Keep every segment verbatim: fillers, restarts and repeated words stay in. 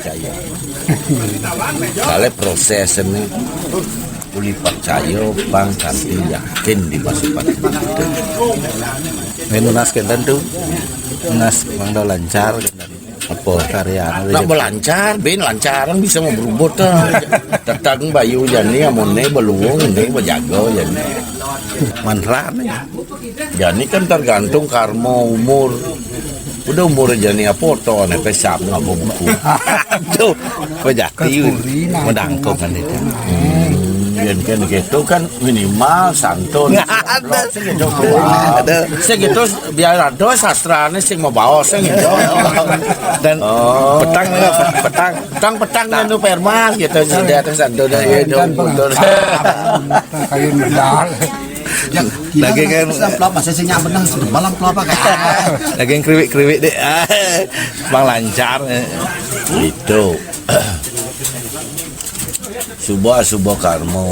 Percaya. Kalau proses ini, uli percaya, bang, tapi yakin di masa pandemi itu. Ini nunas kenten tuh. Nunas, bang, udah lancar. Apa? Karya. Nak berlancar, bin lancaran bisa mau berubut, ah. Tetang bayu jani, amone beluung, ini berjaga jani. Mantra nih. Jani kan tergantung karma umur. Udah umur jani apa, oto ne pesap ngabung buku. Tuh, pejati. Kekuri, nah, medangkung kan itu. Hmm, yen kan gitu kan minimal santun. Ada. Sing gitu. Ada. Sing gitu biar ada sastrane sing mau baos sing gitu. Dan petang nih, petang. Petang-petang anu permas gitu, sudah terus santun gitu. Kayu medal. Lagi kan. Amplop masih sing nyak benang, malam amplop apa? Lagi yang kriwik-kriwik deh. Bang lancar. Itu. Suba, suba karma.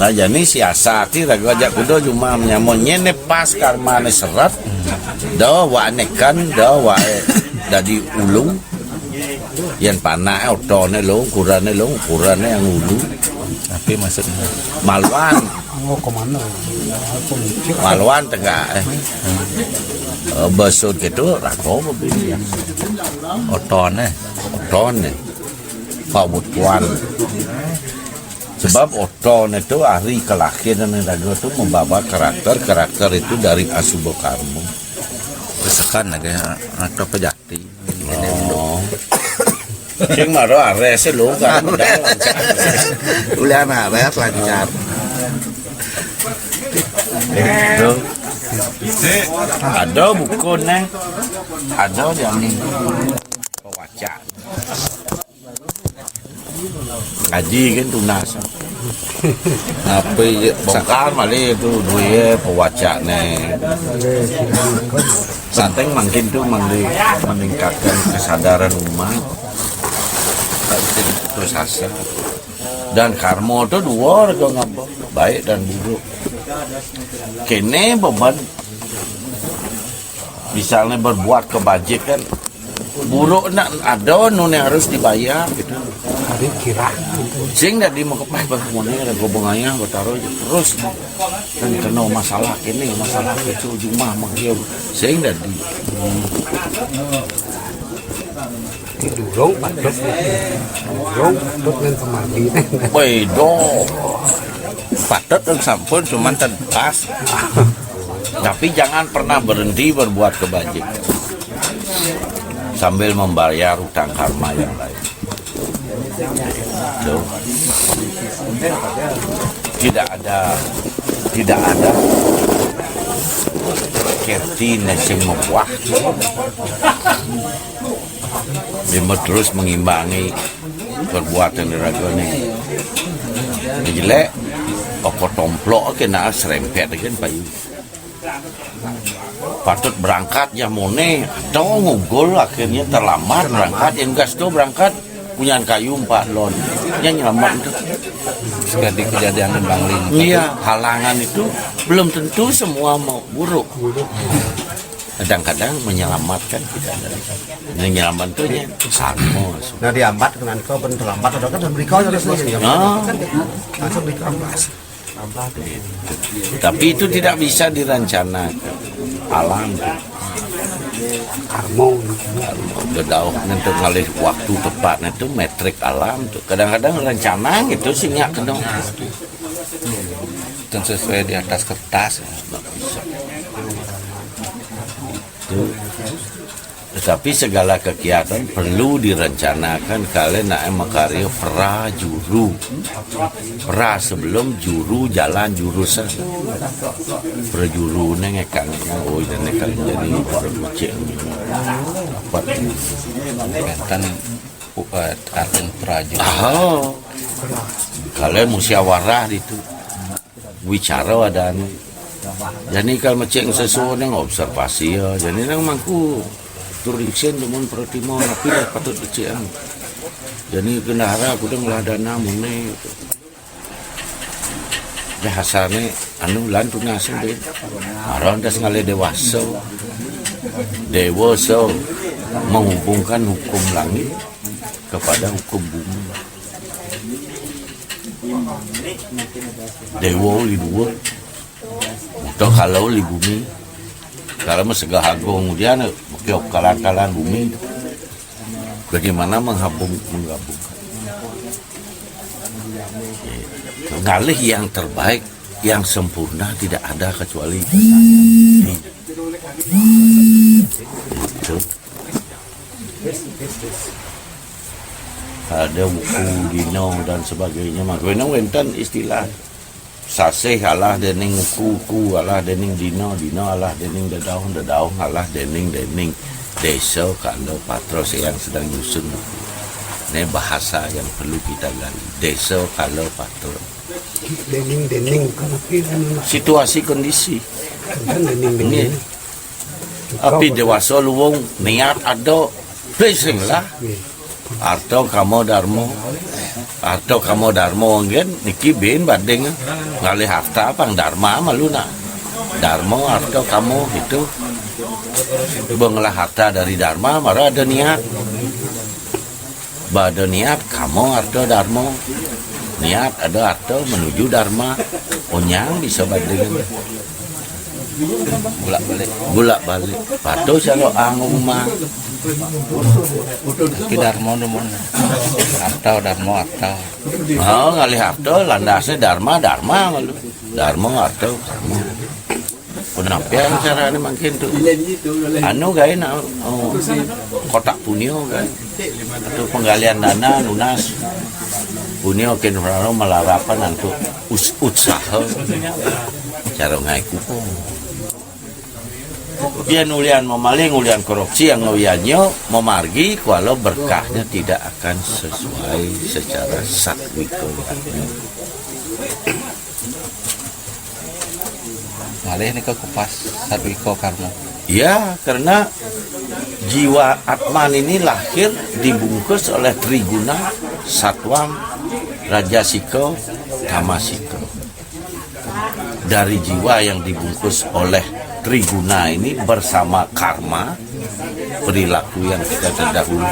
Nah, jani siasati raga ajak kuda cuma nyamon nyene pas karmane seret. Da wa nekan, da wa dadi ulu. Yen panake otone lho, ukurane lho, ukurane yang ulu. Tapi maksudnya maluan. Oh, kemana? Maluan tengah, eh. Eh, besut gitu, raga apa bini ya? Otone. Otone. Pabutuan. Sebab otone itu hari kelahiran raga itu membawa karakter, karakter itu dari asuba karma. Tekan lagi atau pejati. Oh. Sing maro ares lho, kan. Ulian ares lancar. Itu. Ada buku nih. Ada yang ini. Pembaca. Ngaji kan tunas. Apa ya, bongkar malih itu duwe pembaca nih. Santeng mangkin tuh mandi-, meningkatkan kesadaran umat. Terus asa. Dan karma tuh dua raga ngapa, baik dan buruk. Kene beban, misalnya berbuat kebajikan, buruk nak ada nu yang harus dibayar gitu. Tadi kira. Sing dadi mengkepai pas mone raga bengayah bertaruh terus. Dan kena masalah ini, masalah itu, jumah menghiu. Sing dadi. Durung patut. Durung patut ngan semadi. Beda. Patut dan sampun cuman tegas. Tapi jangan pernah berhenti berbuat kebajikan. Sambil membayar utang karma yang lain. Tuh. Tidak ada, tidak ada kerti sing mepuah. Dia mau terus mengimbangi perbuatan raga nih. Jelek, pokok tomplok kena serempet kan payu. Patut berangkat ya mone, atau ngugul akhirnya terlambat berangkat, yang gas tuh berangkat punya kayu empat lon, yang nyelamat itu. Sekali kejadian Bang Lin. Iya, halangan itu belum tentu semua mau buruk. Kadang-kadang menyelamatkan kita dari menyelamatkan tuh ya karma. Nah, diambat dengan kau ben terlambat, ada kan mereka harus langsung diambat. Ah. Kan langsung diambat. Tapi itu tidak bisa direncanakan. Alam tuh. Karma. Bedauh nanti ngalih waktu tepat itu metrik alam tuh. Kadang-kadang rencana gitu sih nggak kena. Dan sesuai di atas kertas. Nggak bisa. Tuh. Tetapi segala kegiatan perlu direncanakan kalian nak makarya prajuru. Pra sebelum juru jalan jurusan. Prajuru nengekang, oh, dan nengekang jadi orang kecil. Apa? Kan, uh, artin prajuru. Oh. Kalau musyawarah itu. Wicara ada anu. Jadi kalau mecek sesuatu yang observasi ya. Jadi nang mangku tur iksin demun pertimbangan tapi lah patut kecil anu. Jadi kendara aku udah ngelah dana mune. Dah asalnya anu lan tunas deh. Marah dah sekali dewasa. Dewasa menghubungkan hukum langit ke Pada hukum bumi. Dewa uli dua. Atau kalau uli bumi. Kalau mah segah agung dia, pakai kalan-kalan bumi. Bagaimana menghambung, menggabung? Ngalih yang terbaik, yang sempurna tidak ada kecuali itu. Ada wuku, dina dan sebagainya. Maka wénten istilah sasih alah dening wuku, wuku alah dening dina, dina alah dening dedauh, dedauh alah dening, dening désa kala patra. Saya yang sedang nyusun buku. Ini bahasa yang perlu kita gali. Désa kala patra. Dening, dening, kan apa yang situasi kondisi. Kan dening, dening. Nggih. Api dewasa luwung, niat ada, bising lah. Nggih. Arta kama darma. Arta kama darma nggih niki bin bading ngalih arta pang darma malu nak. Darma arta kama itu. Bang ngelah arta dari darma, mara ada niat. Bada niat, kama arta darma. Niat ada arta menuju darma. Onyang bisa bading. Bulak-balik. Bulak-balik. Patuh cara anguma. Ki darma demen. Arta darma arta. Oh, ngalih arta, landasnya darma, darma malu. Darma arta, darma. Penampilan caranya mungkin tuh. Anu gaé nak, oh, kotak punio gaé. Itu penggalian dana nunas. Punio kin rano malarapan untuk us-, usaha. Cara ngai kupon. Dia ulian mamaling, ulian korupsi yang uyanya memargi kuala berkahnya tidak akan sesuai secara satwika. Malih nika kupas satwika karma. Ya, karena jiwa Atman ini lahir dibungkus oleh triguna, satwam, rajasika, tamasika. Dari jiwa yang dibungkus oleh triguna ini bersama karma, perilaku yang kita terdahulu,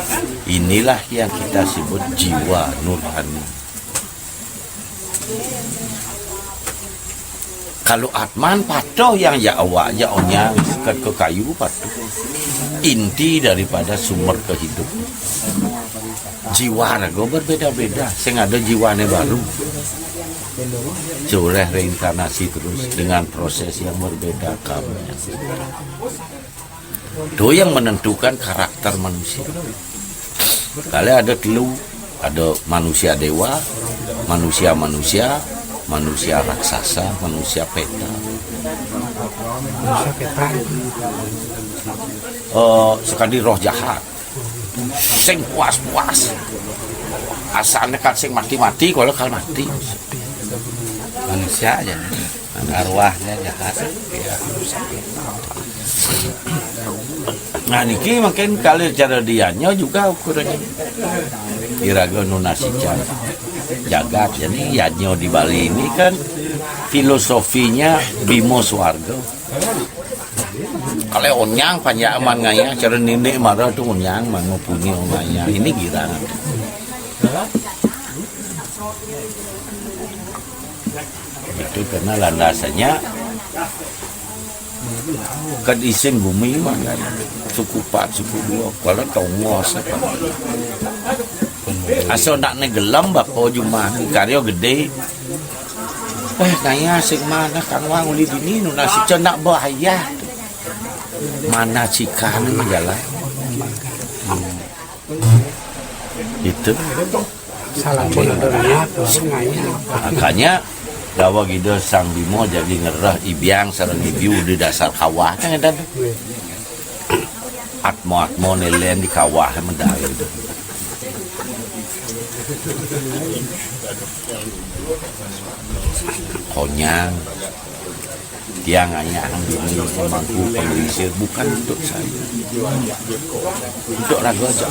inilah yang kita sebut jiwa nurani. Kalau Atman patuh yang ya awak, ya onya, ke, ke kayu patuh. Inti daripada sumber kehidupan. Jiwa raga berbeda-beda, sing ada jiwane baru. Cureh reinkarnasi terus dengan proses yang berbeda kamu. Itu yang menentukan karakter manusia. Kali ada telu, ada manusia dewa, manusia-manusia, manusia raksasa, manusia peta. Manusia peta. Eh, sekali roh jahat. Sing puas-puas. Asalnya kan sing mati-mati, kalau kal mati. Manusia aja. Arwahnya jahat. Ya. Nah, niki mungkin kalau cara dianya juga ukurannya. Iraga nunasican jagat. Jadi, yadnya di Bali ini kan filosofinya Bima Swarga. Kalau onyang panjak aman ngayah, cara nini mara tu onyang, mano punya ngayah. Ini girang. Itu karena landasannya kan isin bumi mah kan. Suku pat, suku dua, kalau tongos apa. Asal nak ne gelam bapa jumah karya gede. Eh, kaya sing mana kang wang uli dini nunasica nak bahaya. Mana cikan jalan. Itu. Salah pun ada niat, orang ngayah. Makanya, dawa gida Sang Bima jadi ngerah ibiang sareng ibiu di dasar kawah. Kan ada tu. Atma-atma nelen di kawah medal itu. Konyang. Tiang ayah dini pemangku penggelisir bukan untuk saya. Untuk raga aja.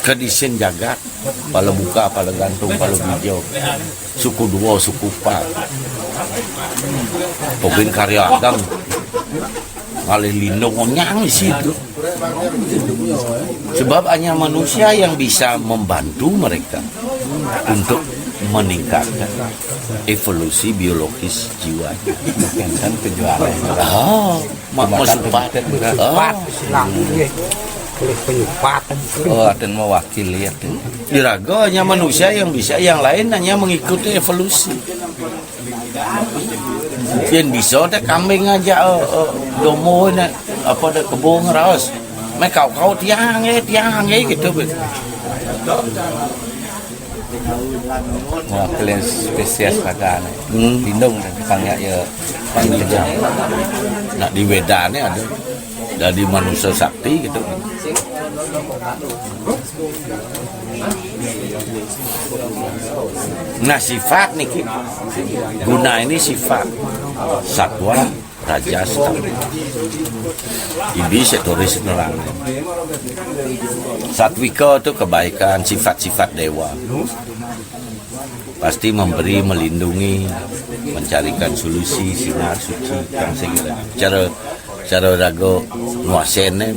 Kedisin jagat, pala buka, pala gantung, pala bijau. Suku dua, suku empat. Pogin karya ageng. Malih lindung onyang isi itu. Sebab hanya manusia yang bisa membantu mereka untuk meningkatkan evolusi biologis jiwa. Kan kejuaraan. Ah, ma- masupat. Ah. Penyupat. Oleh penyupat. Oh, aden mewakili ya. Iraga hanya manusia yang bisa, yang lain hanya mengikuti evolusi. Yén bisa téh kambing aja, eh, eh, domba né, apa deh, kebo ngeraos. Meh kau-kau tiang, eh, tiang, eh, gitu, bé. Wah, kalian spesies pada né. Hmm. Lindung kan, pang ya, ya, pang kejam. Nah, di Wédané ada. Dari manusia sakti gitu. Nah, sifat niki. Guna ini sifat satwa rajas. Ibi seturis nerang. Satwika itu kebaikan, sifat-sifat dewa. Pasti memberi, melindungi, mencarikan solusi, sinar, suci, kang sing cara, cara raga nguasené,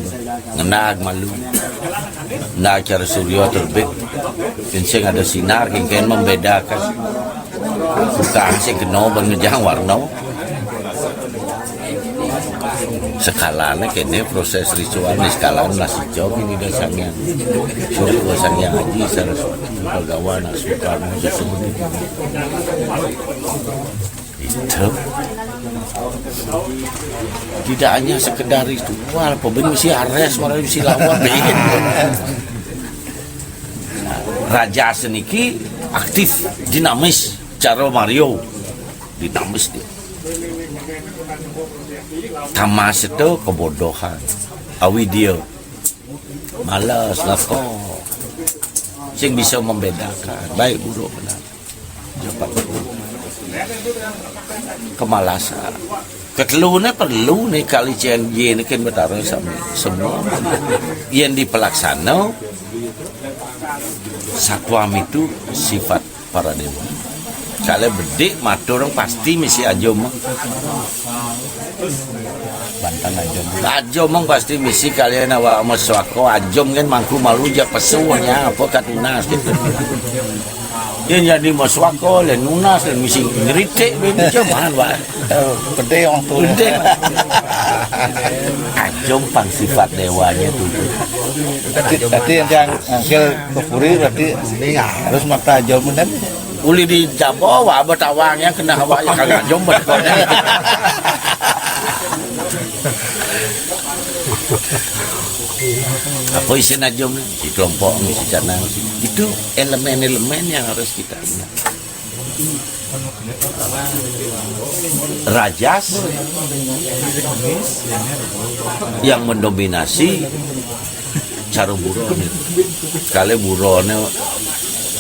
ngenag malu. Nah, cara surya terbit, sing ada sinar, kéngkén membedakan. Bukan sing kena ban ngejang warna. Sekalané kéné proses ritual niskalan masih jauh ini dari Sanghyang. Suruh Sanghyang Aji, Saraswati, Bhagawan, Asuka, Susuhunan. Itu tidak hanya sekedar ritual, pemimpin mesti ares, malah mesti lawan, beda. Raja seniki aktif, dinamis, cara Mario, dinamis dia. Tamas itu kebodohan, avidya, malas, leko. Sing bisa membedakan baik buruk benar. Japan. Kemalasan. Keteluné perlu nih kali C N Y ini kan Betara sama semua. Yang dipelaksana satwa itu sifat para dewa. Kalau bedik matur pasti misi aja mah. Bantan aja. Aja mong pasti misi kalian awak maswaka aja kan mangku malu jak pesuhnya apa katunas gitu. Dia jadi maswaka lain nunas lain misi ngeritik begitu cuman wah. Pedih orang tu. Pedih. Aja pang sifat dewanya tu. Berarti, berarti yang ngangkil ke puri berarti harus mata aja kan. Uli di Jawa, wah, betawang yang kena awak yang kagak jombet. Apa isi najum ni? Si kelompok ni, si canang. Itu elemen-elemen yang harus kita ingat. Rajas yang mendominasi cara buron. Sekali buronnya,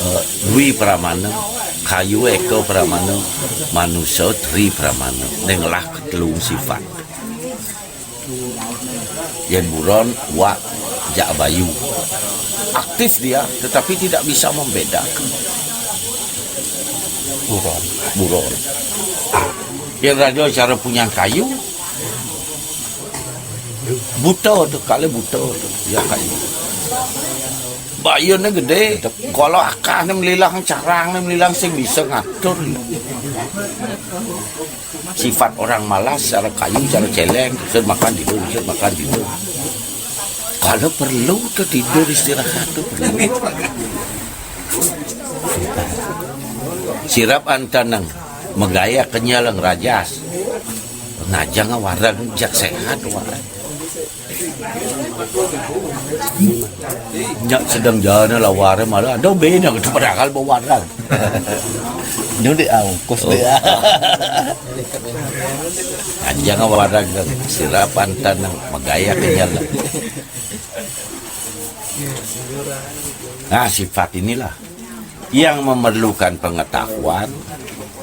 eh, dwi pramana, kayu eka pramana, manusia tri pramana. Nenglah ketelung sifat. Yang buron, wak, jak bayu. Aktif dia, tetapi tidak bisa membedakan. Buron. Buron. Yang raja cara punya kayu, buta tu, kali buta tu, ya kayu. Bayunnya gede, kalau akahnya melilang, carangnya melilang, sing bisa ngatur. Sifat orang malas, cara kayu, cara celeng, bisa makan tidur, bisa makan tidur. Kalau perlu tu tidur istirahat tu perlu. Sirap antanang, megaya kenyal rajas. Ngajang warang jak sehat wah. Nyak sedang jalan lawar malah ada beda kita padahal bawa warang. Ini dek ongkos dek. Anjang warang sirapan tanang megaya kenyal. Nah, sifat inilah yang memerlukan pengetahuan,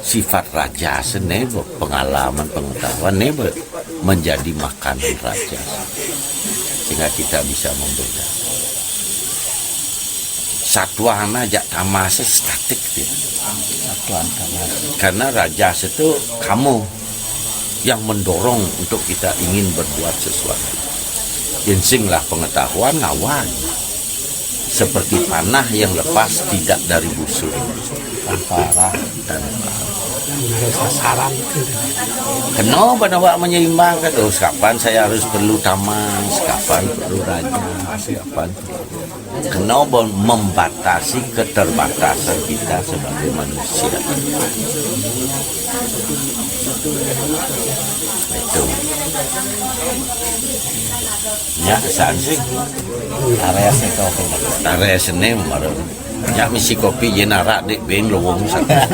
sifat raja sene, pengalaman pengetahuan ne menjadi makanan raja, sehingga kita bisa membedakan. Satwa anak jak tamase statik dia. Satwa anak tamase. Karena raja itu kamu yang mendorong untuk kita ingin berbuat sesuatu. Instinglah pengetahuan ngawan. Seperti panah yang lepas tidak dari busur. Tanpa arah. Tanpa arah. Sasaran. Kena pada awak menyeimbangkan, oh, sekapan saya harus perlu taman, sekapan perlu raja, sekapan perlu. Kena membatasi keterbatasan kita sebagai manusia. Itu. Nya san sih. Area seni kopi. Area seni baru. Nya misi kopi, yen arak dek ben lowong sana.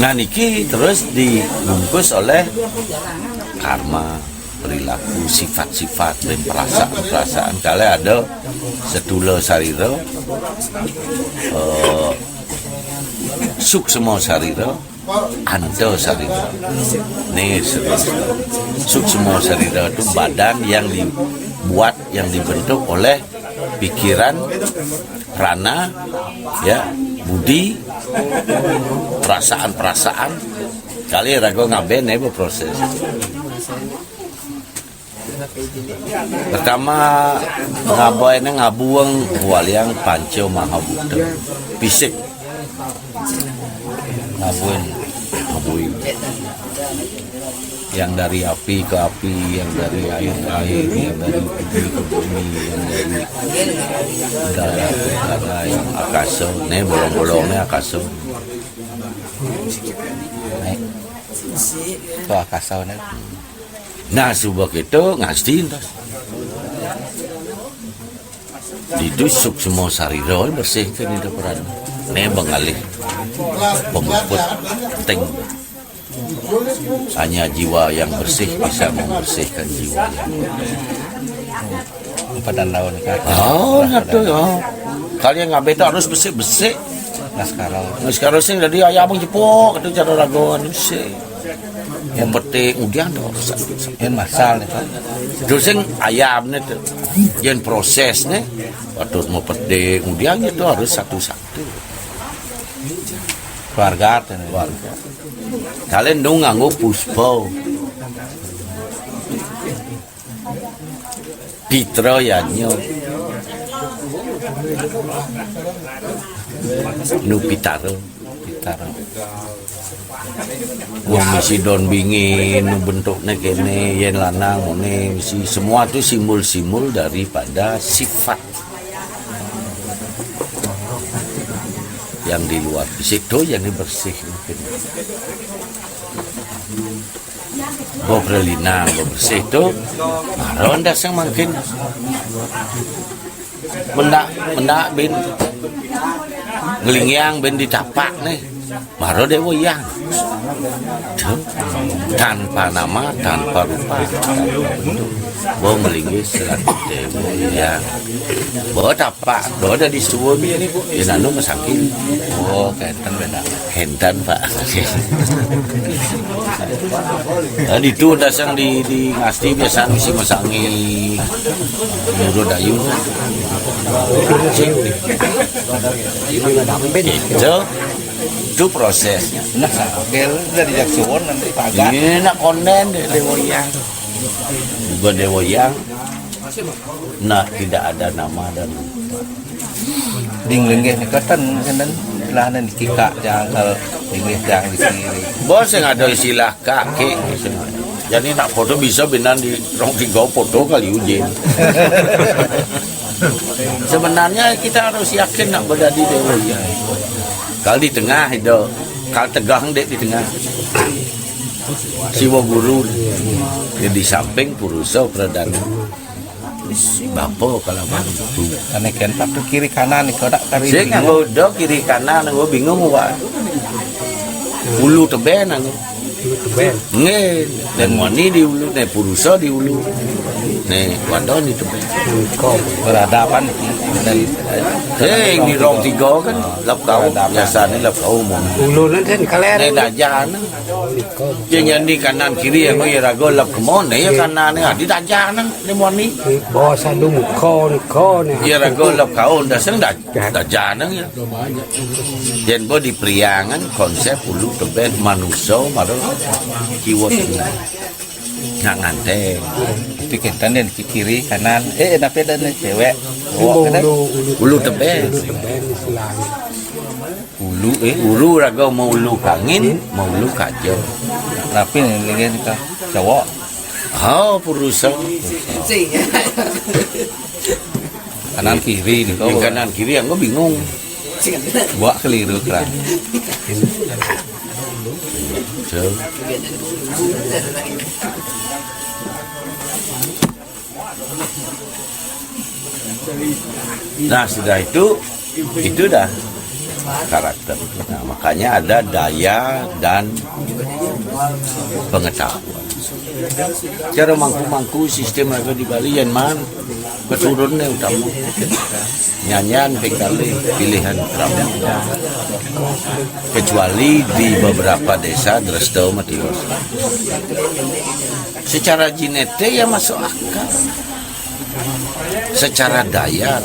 Nah, niki terus dibungkus oleh karma, perilaku, sifat-sifat, dan perasaan-perasaan. Kalau ada setula sarira, eh, suksma sarira, anta sarira. Nih, serius. Suksma sarira itu badan yang dibuat, yang dibentuk oleh pikiran, prana, ya, budi, perasaan-perasaan. Kali raga ngaben, eh, berproses. Pertama, ngabai ne ngabuang waliang panca mahabuta. Fisik. Ngabuin, ngabuin. Yang dari api ke api, yang dari air ke air, yang dari bumi ke bumi, yang dari udara ke udara, yang akasa. Ne bolong-bolong ne akasa. Naik. Ke akasa ne. Nah, suba kita ngasti entas. Ditu suksma sarira bersih ke ni depan. Ne bengalih pemuput penting. Hanya jiwa yang bersih bisa membersihkan jiwa yang kotor. Padan daun kaki. Oh, atuh, oh. Kalian ngabe itu harus bersih-bersih. Nah, sekarang. Nah, sekarang sing jadi ayam jepok itu cara raga anu sih. Yang penting udian tu harus. Yang masal itu. Terus sing ayam ni tu. Yang proses ni. Patut mau petik udian itu harus satu-satu. Keluarga tu. Keluarga. Kalian dong nganggo puspa. Pitra yadnya. Nu pitara. Pitara. Wong misi don bingin, nu bentuknya kene, yen lanang, mone, misi. Semua tu simbol-simbol daripada sifat yang di luar. Fisik tu yang bersih mungkin. Bo prelina, bo bersih tu. Mara ndas yang mangkin. Mendak, mendak bin. Ngelingiang bin ditapak ni. Mara dewa yang. Tu. Tanpa nama, tanpa rupa. Bo melinggih selaku dewa yang. Bo tapak, bo dadi suun. Yen anu masangkin. Oh, kenten beda. Hentan, Pak. Nah, ditu dasang di, di ngasti biasa misi masangi. Nurut ayu. Itu, itu prosesnya. Nah, sambil dari Jaksuwon nanti pagar. Ini nak konden deh, Dewa Yang. Bukan Dewa Yang. Nah, tidak ada nama dan rupa. Ding linggih nika ten, ten, lah, nen kikak jangkal, linggih jang di kiri. Bos yang ada istilah kaki. Jadi nak foto bisa binan di rong tiga foto kali uji. Sebenarnya kita harus yakin nak berada di Dewa. Kalau di tengah itu, kalau tegang dek di tengah. Siwa guru. Ya, di samping purusa pradana. Bapa kalawan ibu. Ane kentak tu kiri kanan ni, kau tak kari. Sing nganggo do kiri kanan, nganggo bingung wa. Ulu teben nganggo. Ulu teben. Nggih, dan wani di ulu, ne purusa di ulu. Nih, waduh ni tu. Berhadapan dan, eh, ni rong tiga kan, lap kau. Biasa ni lap kau umum. Ulu nanti kalian. Ni dajan. Dia nyanyi kanan kiri yang ya rago lap kemon, ya kanan ni, ah, di dajan ni, ni moni. Bawa sandung kau ni, kau ni. Ya rago lap kau, dah seng dah, dajan ni ya. Yen bo di Priangan konsep ulu tebet manusa maro kiwa tengah. Nak nganten. Tapi kita ni kiri kanan. Eh, tapi ada ni cewek. Ulu, ulu, ulu tebet. Ulu tebet ni selang. Ulu, eh. Ulu raga mau ulu kangin, mau ulu kaja. Tapi ni lagi ni ka cowok. Ha, purusa. Kanan kiri ni kau. Yang kanan kiri yang kau bingung. Buat keliru kerang. Betul. Nah, sudah itu, itu dah karakter. Nah, makanya ada daya dan pengetahuan. Cara mangku-mangku sistem raga di Bali yang man keturun ni utama. Nyanyian pengkali pilihan utama. Kecuali di beberapa desa Dresta Matiwas. Secara genetik ya masuk akal. Secara daya.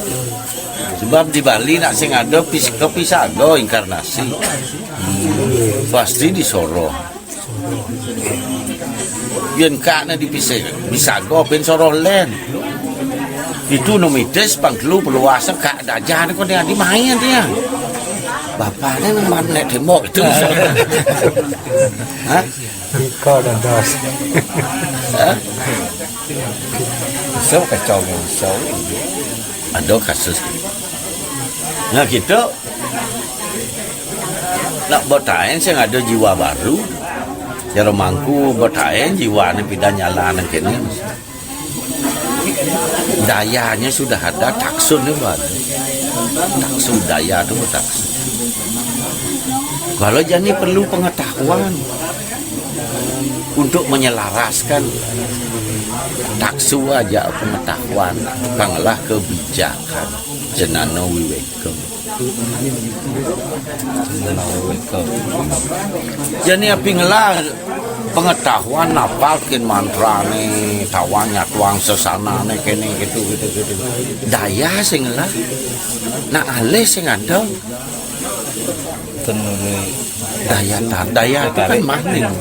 Sebab di Bali nak sing ada pis, kepisaga inkarnasi. Pasti disoroh. Yen kak ne dipise, pisaga ben soroh len. Itu no mitis pang telu peluasa kak dajan ko ne adi main dia. Bapaknya nang mana nek tembok itu. Hah? Iko dados. Hah? Iso kacau iso. Ada kasus. Nah, kita nak betaen sing ada jiwa baru. Cara mangku betaen jiwa ni pindah nyala nang kene. Dayanya sudah ada, taksun ni baru. Taksun daya tu taksun. Kalau jani perlu pengetahuan untuk menyelaraskan taksu aja pengetahuan, kanglah kebijakan, jenano wiweka. Jenano wiweka. Jani api ngelah pengetahuan napa kin mantra ni, tawang nyatuang sesana ni kene gitu, gitu, gitu. Daya sing ngelah, nak alih sing ada. Tenuri. Daya tar, daya itu kan magnet.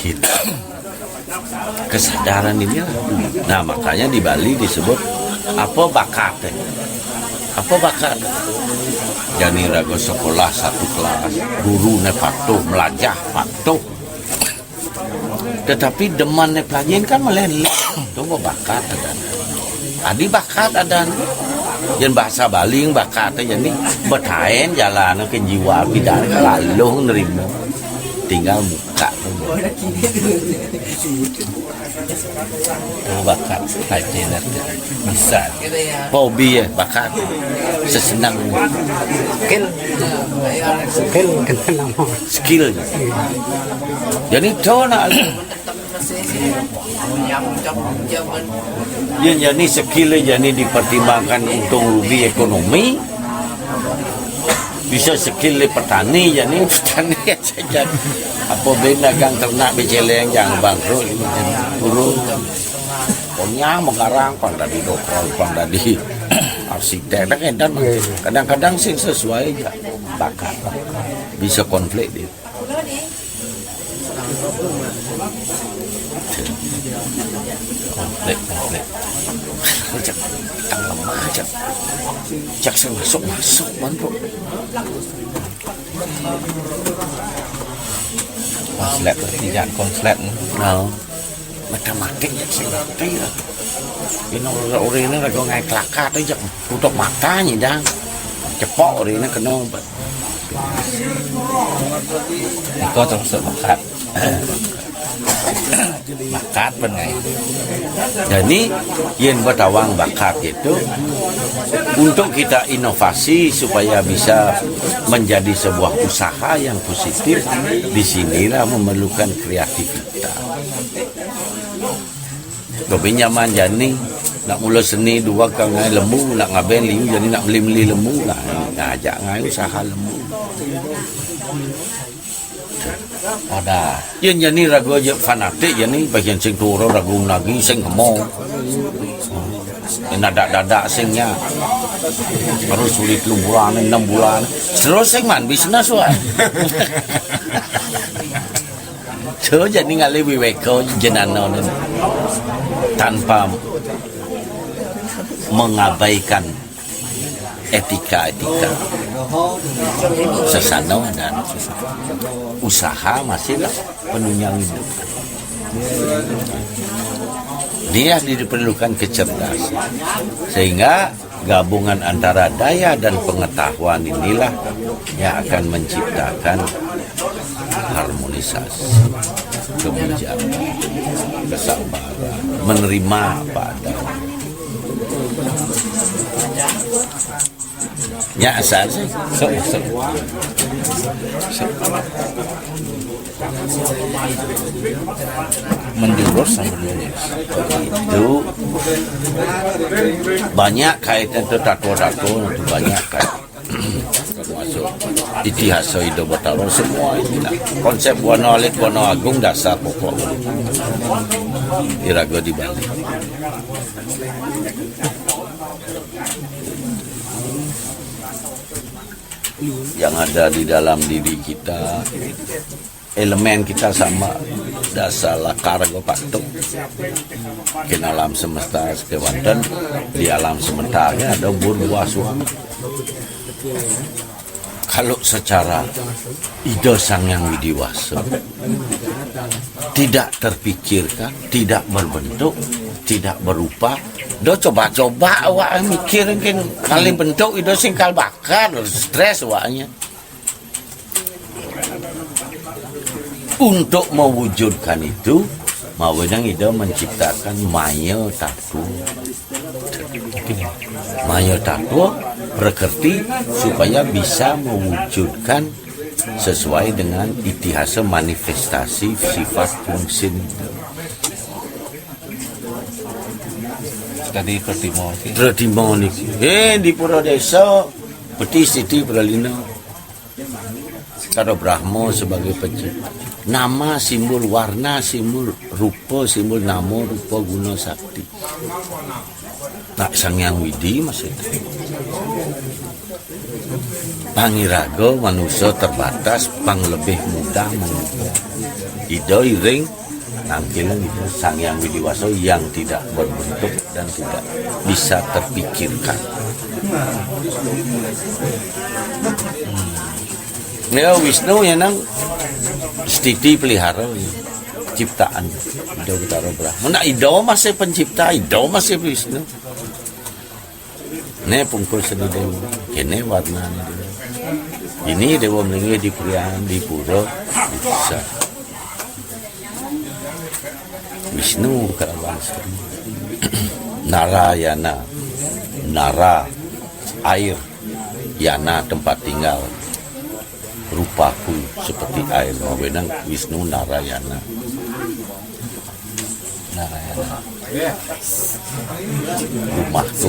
Gitu. Kesadaran inilah. Nah, makanya di Bali disebut apa bakat, eh? Apa bakat? Jani raga sekolah satu kelas, guru ne patuh, melajah patuh. Tetapi demen ne pelajin kan meleleh. Tunggu bakat ada. Adi bakat ada. Yang bahasa Bali bakat aja ni. Betaen jalan ke jiwa tidak lalu nerima. Tinggal muka. Oh, bakat. Aja nanti. Bisa. Hobi ya, bakat. Sesenang. Skill. Skill kena nama. Skill. Jadi tu nak. Yang jadi skill jadi dipertimbangkan untung rugi ekonomi. Bisa skill le petani jadi petani saja. Apa ben dagang ternak beceleng jangan bangkrut. Turun. Pokoknya mengarang pang tadi dokter, pang tadi arsitek, kadang-kadang sing sesuai aja bakat. Bisa konflik dia. Konflik, konflik. Cak, tak lemah cak. Cak sing masuk, masuk, man, bro. Konslet, jangan konslet. No. Matematik ya sing ngerti lah. Ini orang ini lagi ngai kelaka tu jak tutup mata ni dah. Cepok orang ini kena obat. Iko termasuk bakat. Bakat pun ngai. Jadi yen betawang bakat itu untuk kita inovasi supaya bisa menjadi sebuah usaha yang positif, di sinilah memerlukan kreativitas. Tapi nyaman jani, nak mula seni dua ka ngai lembu, nak ngaben liu jani nak meli-meli lembu, nah, ngajak ngai usaha lembu. Ada. Yen jani raga je fanatik jani, bagian sing turu ragu lagi, sing kemo. Yen dadak-dadak sing nya. Harus sulit telung bulan, enam bulan. Terus sing man bisnis, wak. So, jani ngalih wiweka jenenga ni. Tanpa mengabaikan etika-etika sesana dan usaha masihlah penunjang hidup. Dia diperlukan kecerdasan. Sehingga gabungan antara daya dan pengetahuan inilah yang akan menciptakan harmonisasi, kebijakan, kesabaran, menerima apa adanya. Nya asal sih. Sok, sok. Sok. Menjurus sampai lurus. Itu banyak kaitan tu, tatua-tatua tu banyak kaitan. Termasuk itihasa Ida Batara, semua inilah. Konsep warna alit, warna agung, dasar pokok iraga di Bali. Yang ada di dalam diri kita, elemen kita sama dasar lakar go patuk. Kena alam semesta sekewanten, di alam semesta ada buah suam. Kalau secara Ida Sang Yang Widi Wasa tidak terpikirkan, tidak berbentuk, tidak berupa, do coba-coba awak mikir mungkin kali bentuk Ida singkal bakar, stres awaknya. Untuk mewujudkan itu, mawenang Ida menciptakan maya tatua. Maya tatua, prakriti, supaya bisa mewujudkan sesuai dengan itihasa manifestasi sifat fungsi. Tadi pertimo. Pertimo niki. Eh, di pura desa, peti siti pralina. Karo Brahma sebagai pencipta. Nama simbol, warna simbol, rupa simbol, nama, rupa, guna, sakti. Nak Sang Yang Widi maksudnya. Pangiraga manusia terbatas, pang lebih mudah mengubah. Ida iring nangkil itu Sang Yang Widi Wasa yang tidak berbentuk dan tidak bisa terpikirkan. Ya, Wisnu ya nang stiti pelihara ya. Ciptaan Ida Batara Brahma. Nak Ida masih pencipta, Ida masih Wisnu. Ne pungkur seni dewa, kene warna ne dewa. Ini dewa melinggih di prian, di pura, bisa. Wisnu kalawan Sri. Narayana, Nara, air, Yana tempat tinggal. Rupaku seperti air, mawenang Wisnu Narayana. Narayana. Rumahku.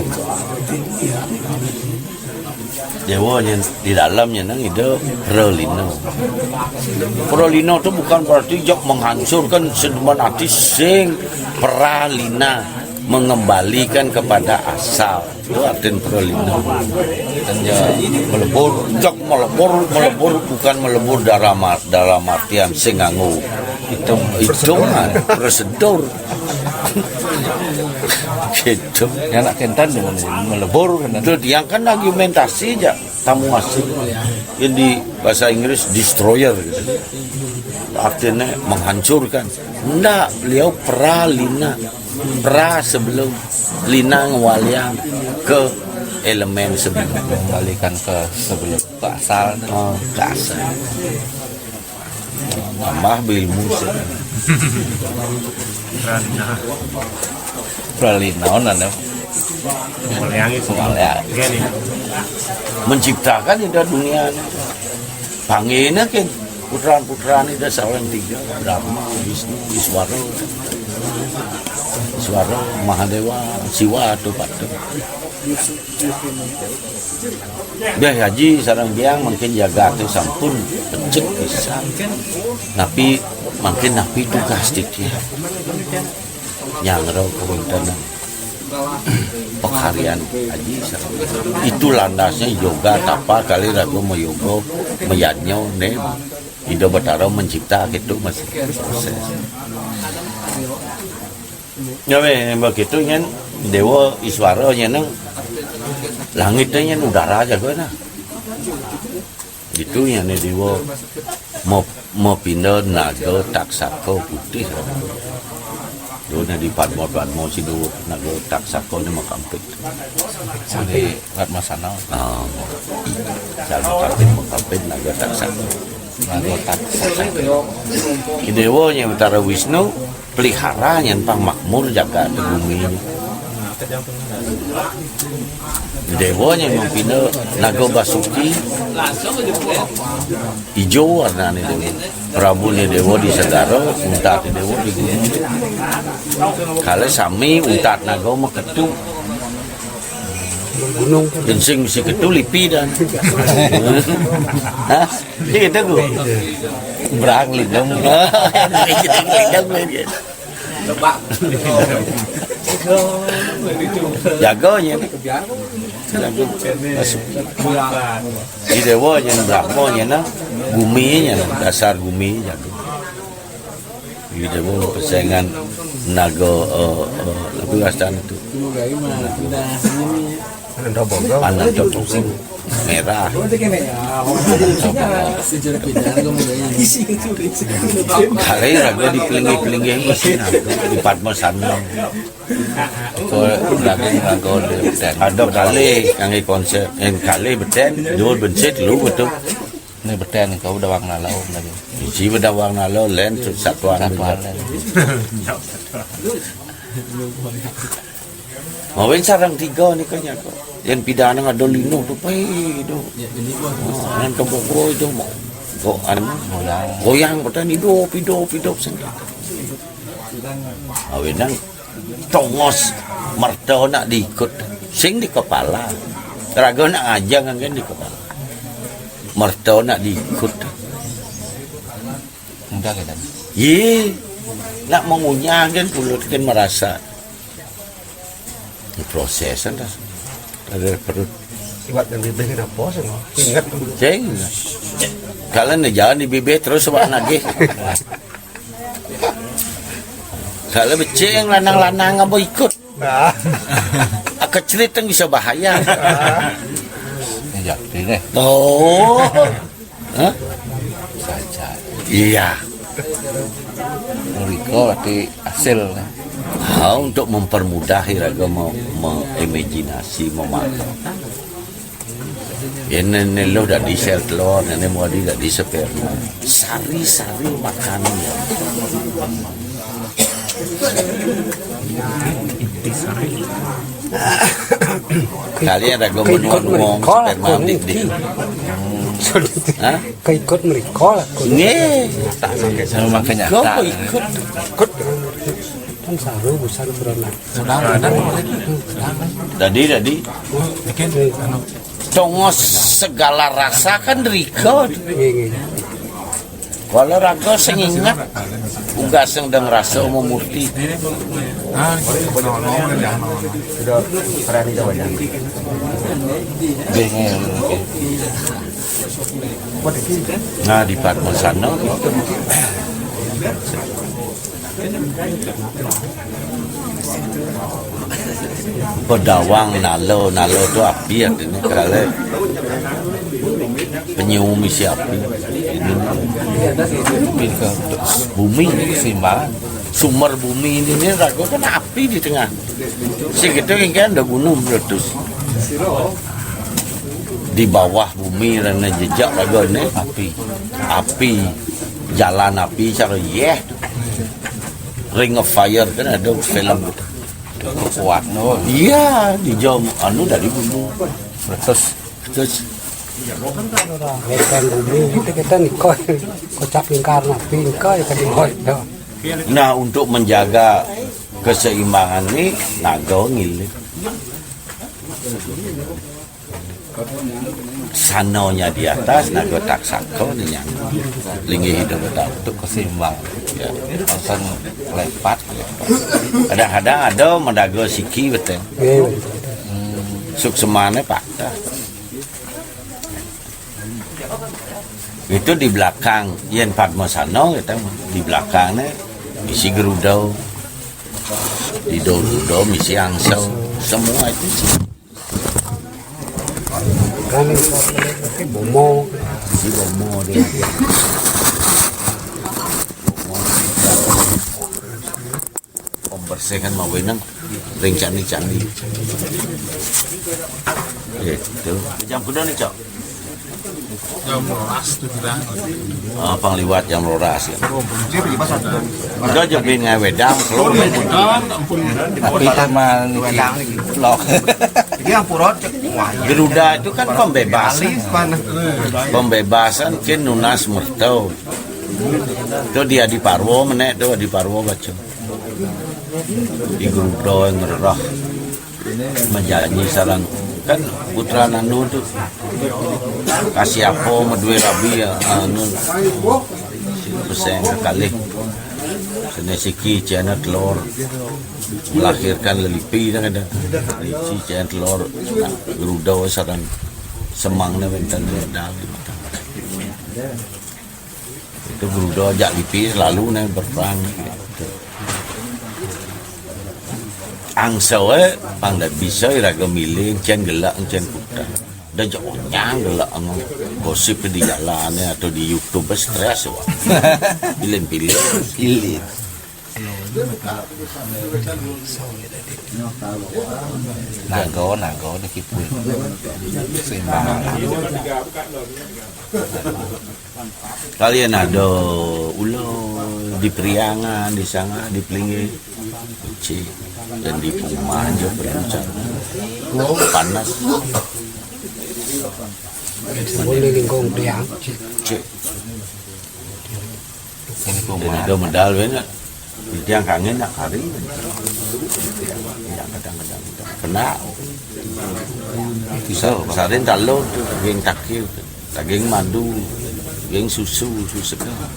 Dewa nyen, di dalamnya nang ida pralina. Pralina tu bukan berarti jak menghancurkan sedeman hati sing pralina, mengembalikan kepada asal. Itu artin pralina. Dan ya melebur, jak melebur, melebur bukan melebur dalam ar-, dalam artian sing nganggo hitung, hitungan, prosedur. Gitu. Ya nak kentan dengan melebur kan. Itu dia kan argumentasi aja tamu asing. Yang di bahasa Inggris destroyer gitu. Artinya menghancurkan. Enggak, beliau pralina. Pra sebelum, lina ngwaliang ke elemen sebelum. Mengembalikan ke sebelum, ke asal. Oh, ke asal. Nambah berilmu sih. Pralina. Pralina, oh, nanda. Ngwaliang itu. Ngwaliang. Gini. Menciptakan itu dunia. Panggilnya kan puteran-puteran itu sawan tiga, Brahma, Wisnu, Iswara. Iswara, Mahadewa, Siwa atau Patu. Biar Haji sareng Biang mungkin jaga tu sampun pecik pisan. Tapi mungkin napi tugas titiang. Nyangro kawéntenan pekarian Haji sareng Biang. Itu landasnya yoga tapa kali ragu mayoga mayanyo né. Ida Batara mencipta gitu masih proses. Ya weh, begitu nyen Dewa Iswara nyen langit téh nyen udara jago nah. Gitu nyen Dewa mau mau pindah naga taksaka putih. Dona di Padma Padma sidu naga taksaka ni makampit. Sampai Ratmasana. Ah, salah satu makampit naga taksaka. Naga taksaka. Dewa nya Batara Wisnu pelihara nyen pang makmur jagat bumi. Dewa nya mapinda naga Basuki ijo warnané dewa. Prabuné dewa di segara, untaté dewa di gunung. Kalau sami untat naga maketu. Gunung. Kencing mesti ketu lipi dan. Hah? Iya, gitu, Bu. Berang lidong. Lidong, lidong. Jago nya. Jago. Masuk. Di dewa nya, Brahma nya, nah. Bumi nya, dasar bumi jago. Di dewa pesengan naga, eh, eh, apa wastan itu? Ananda Bogo. Ananda Bogo. Merah. Kali raga di pelinggih-pelinggih mesin di Padma Sana. Kok lagi nganggo di beten. Ada kali kangge konsep, yang kali beten, dua bensit lu betul. Ini beten kau udah warna laut lagi. Isi udah warna laut, lain satuan. Satuan lain. Mawin sarang tiga nih kayaknya kok. Yang pidana ada lino tu pai tu. Oh, yang keboko itu mau. Kok anu goyang, goyang betul hidup, hidup, hidup sendiri. Awinang tongos merta nak diikut. Sing di kepala. Raga nak ngajang kan di kepala. Merta nak diikut. Mudah kan? Ye. Nak mengunyah kan pulut kan merasa. Ini proses kan dah. Ada perut. Iwak dan bibir kena pos, no? Ingat. Ceng. Kalau ni jangan di bibir terus awak nagih. Kalau becing lanang-lanang apa ikut. Nah. Kecerit kan bisa bahaya. Ini jadi nih. Oh. Hah? Saja. Iya. Mriko berarti hasil. Ah, untuk mempermudah iraga me-, me-, imajinasi, memakai. Ini, ini lo dari sel telur, ini mau di dari sperma. Sari-sari makanan ya. Inti sari. Kalian ada gombong ngomong sperma dik dik. Hah? Keikut mriko lah. Nggih. Sama makanya. Kok ikut? Ikut. Kan saru busan berenang. Sedang, sedang, sedang. Tadi, tadi. Bikin, anu. Tongos segala rasa kan riko. Nggih, nggih. Kalau raga sing ingat, ugas sing dang rasa murti. Sudah berani jawab ya? Nggih, nggih, nggih. Nah, di Padmasana. Pedawang nalo, nalo tu api artinya kalau penyu misi api. Ini bumi, simbahan. Sumber bumi ini, ini raga kan api di tengah. Sing kita kan ada gunung meletus. Di bawah bumi rana jejak raga ni api. Api, jalan api cara yeh. Ring of Fire kan ada film. Kuat no. Iya, di jam anu dari gunung. Terus, terus. Wetan bumi kita, kita niko kocap lingkar napi niko ya kan di bawah itu. Nah, untuk menjaga keseimbangan ni, naga ngiling. Sananya di atas, naga taksaka di nyangga. Linggih hidup tahu tu. Keseimbangan. Ya. Pasang lepat. Kadang-kadang ada mendaga siki betul. Suksemane patah. Itu di belakang, yen Padmasana kita di belakang ni misi geruda, di geruda misi angsa, semua itu. Kan ini bomo. Misi bomo dia. Pembersihan mawenang ring candi-candi. Itu. Jam kuda ni, Cok? Jam rolas tu kita. Ah, pang liwat jam rolas ya. Udah je bin ngai wedang, keluar. Tapi teman lok. Geruda itu kan pembebasan. Pembebasan kin nunas merto. Tu dia di Parwo menek tu di Parwo baca. Di Geruda ngererah. Majanji sareng kan putra nanu tu. Kasih apa madue rabi ya anu. Peseng kekalih. Sene siki cena telur. Melahirkan lelipi dah ada. Isi cena telur. Nah, Geruda sareng semang ne wenten medal. Itu Geruda jak lipi selalu ne berperang. Angsa wae pang da bisa iraga milih encen gelak encen kutang. Da jak onyang gelak anu gosip di jalan atau di YouTube stres wah. Pilih-pilih. Pilih. Naga, naga, dah kipun. Seimbang. Kalian ada ulo di Priangan, di sana, di Pelinggih. Uci. Dan di rumah aja berencana. Panas. Boleh lingkung Priang. Cik. Ini rumah. Ada medal banyak. Dia kangen nak kari. Ya, kadang-kadang kena. Bisa, sarin talo tu, yang takir tu. Daging madu, daging susu, susu segar.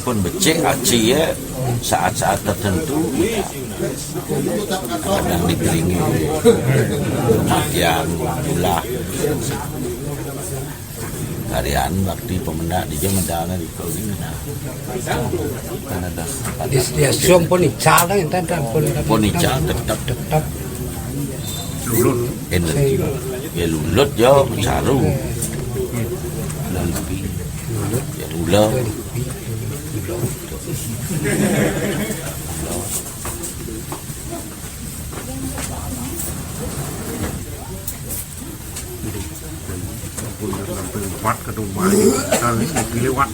Pun becik aci ya, saat-saat tertentu kadang dikelilingi kematian, ulah. Harian bakti pemendak di jam medal di kau ni. Kan ada. Dia, dia suam pun ical lah, enten, enten pun. Pun ical tetap. Tetap. Lulut. Energi. Ya lulut ya, saru. Lulut. Ya lula. Buat ke rumah, kali lewat.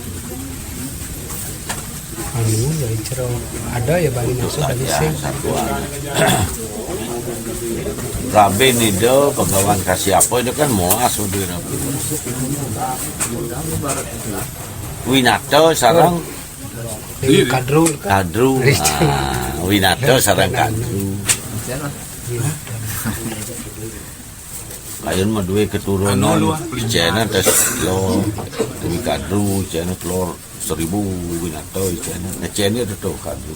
Anu ya, jero. Ada ya Bali masuk Bali sing. Rabi ni do, Bhagawan kasih apa itu kan moas udah rabi. Winata sarang Dewi Kadru. Kadru. Ah, Winata sarang Kadru. Kayun mah duwe keturunan. Anu lu, ah, Cina tes lo, Dewi Kadru, Cina telur seribu, Winata, Cina. Nah, Cina itu tuh Kadru.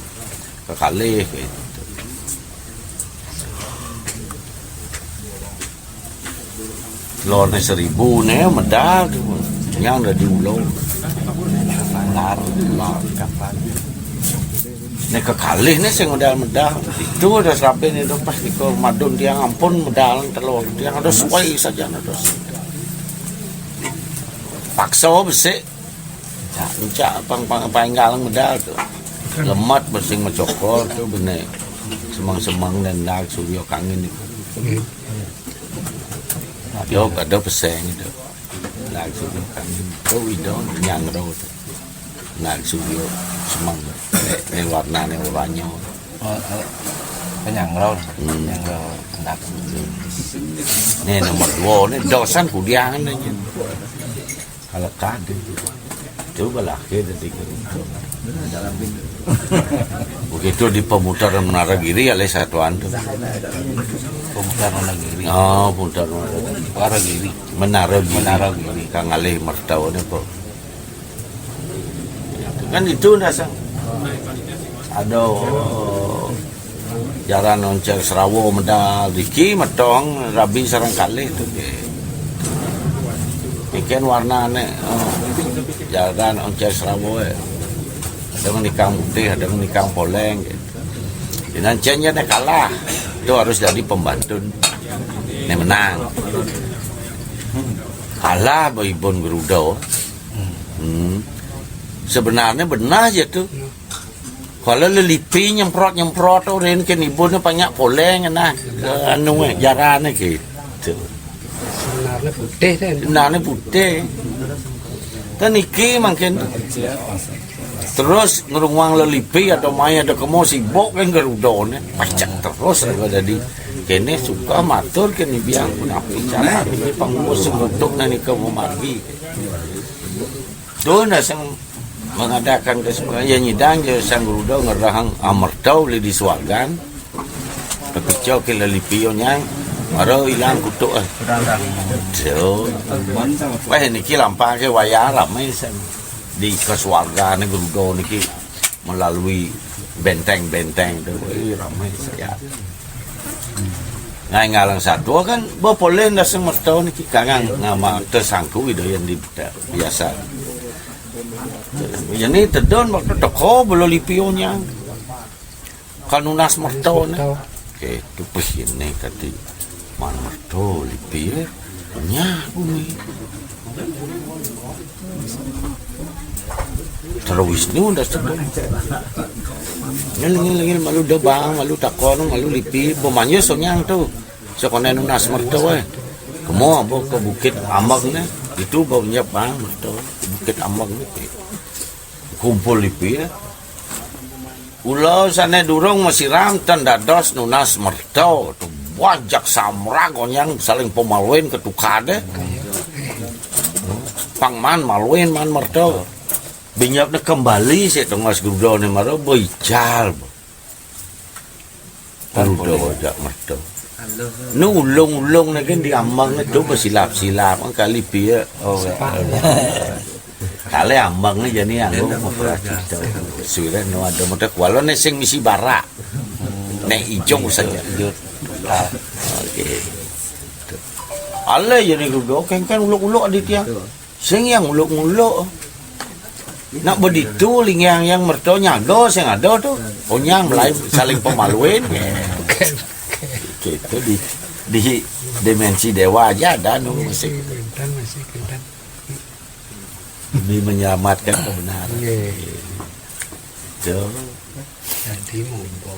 Kekalih kayak gitu. Lone seribu ne medal tu. Yang dah diulo. Lar, lar, kapal. Ne kekalih ne sing medal-medal. Itu ada serabe ne tu pas iko madun tiang ampun medal telur. Tiang ada suai saja ada. Paksa besik. Cak, cak pang pang panggal medal tu. Lemat besing macokor tu bene. Semang-semang nendal suryo kangin itu. Yo, kada peseng itu. Langsung kan. Tu idong nyang ro tu. Langsung yo semang. Ni warna ni oranye. Oh, oh. Nyangro, hmm, nyangro pendak. Nih nomor dua nih dosan kudiangan aja. Kalau kade coba lah kita tiga. Begitu di pemutaran Menara Giri, alih satuan tuh. Pemutaran Menara Giri. Oh, pemutaran Menara Giri. Menara Giri. Menara Giri. Menara Giri. Kang alih mertaune kok. Kan itu dasar. Aduh. Jaran Oncér Serawo medal, diki metong rabi sareng kalih tuh, nggih. Iken warnane, eh, jaran Oncér Serawo, eh. Ada yang nikang putih, ada yang nikang poleng, gitu. Dina encén nya kalah, itu harus jadi pembantu. Nih menang. Kalah, Bo Ibun Gerudo. Hmm. Sebenarnya benar aja tuh. Kalau lelipi nyemprot-nyemprot tuh, rin ke nibun banyak poleng, nah, ke anu, eh, jarane gitu. Sebenarnya putih, kan? Sebenarnya putih. Kan iki mangkin terus ngerunguang lelipi atau mai ada kemo sibuk kan Gerudone. Pacak terus aku jadi kene suka matur kene biang pun apa cara ini panggus untuk nani ke memargi. Tuh, nah, sing mengadakan ke semua, ya, nyidang, ya, Sang Gerudo ngerahang amerta uli di suargan. Kepico ke lelipi onyang, mara ilang kutuk, eh. Tuh. Wah, niki lampah ke wayah ramai, Sang. Di kesuargane Gerudo niki melalui benteng-benteng tuh. Wih, ramai saya. Ngai ngalang satu kan, bo poleh daseng merta niki kangang nama tersangku itu yang di biasa. Jadi tedon waktu teko belo lipi onyang. Kan nunas merta ne. Oke, tupih ini tadi. Man merta lipi, eh. Nyah bumi. Terus Wisnu dah sebut. Ngil, ngil, ngil, malu debang, malu takon, malu lipi, bo manjus onyang tuh. Sekolah nunas merta, eh. Kemo bo ke Bukit Ambang ne. Itu bo nyep bang merta. Bukit Ambang ne. Kumpul lipi, eh. Ula sane durung masiram ten dados nunas merta. Tu bajak samrag onyang saling pemaluin ke tukade. Pang man maluin man merta. Binyapne kembali si tengos Gerudo ne mara beical. Gerudo bajak merta. Nu ulung-ulung ne kan di ambang itu besilap-silap kali pia. Oh, ya. Kale ambang ni jani anggo mapracita. Suwira nu ada mata kuala ne sing misi barak. Ne ijo saja. Oke. Ale jani Gerudo kengken uluk-uluk aditya. Sing yang uluk-uluk. Nak beditu lingiang yang merta nyaga sing ada tu. Onyang mulai saling pemaluin. Gitu di di dimensi dewa aja ada nu masih. Masih kenten, masih kenten. Demi menyelamatkan kebenaran. Nggih. Itu. Jadi monggo.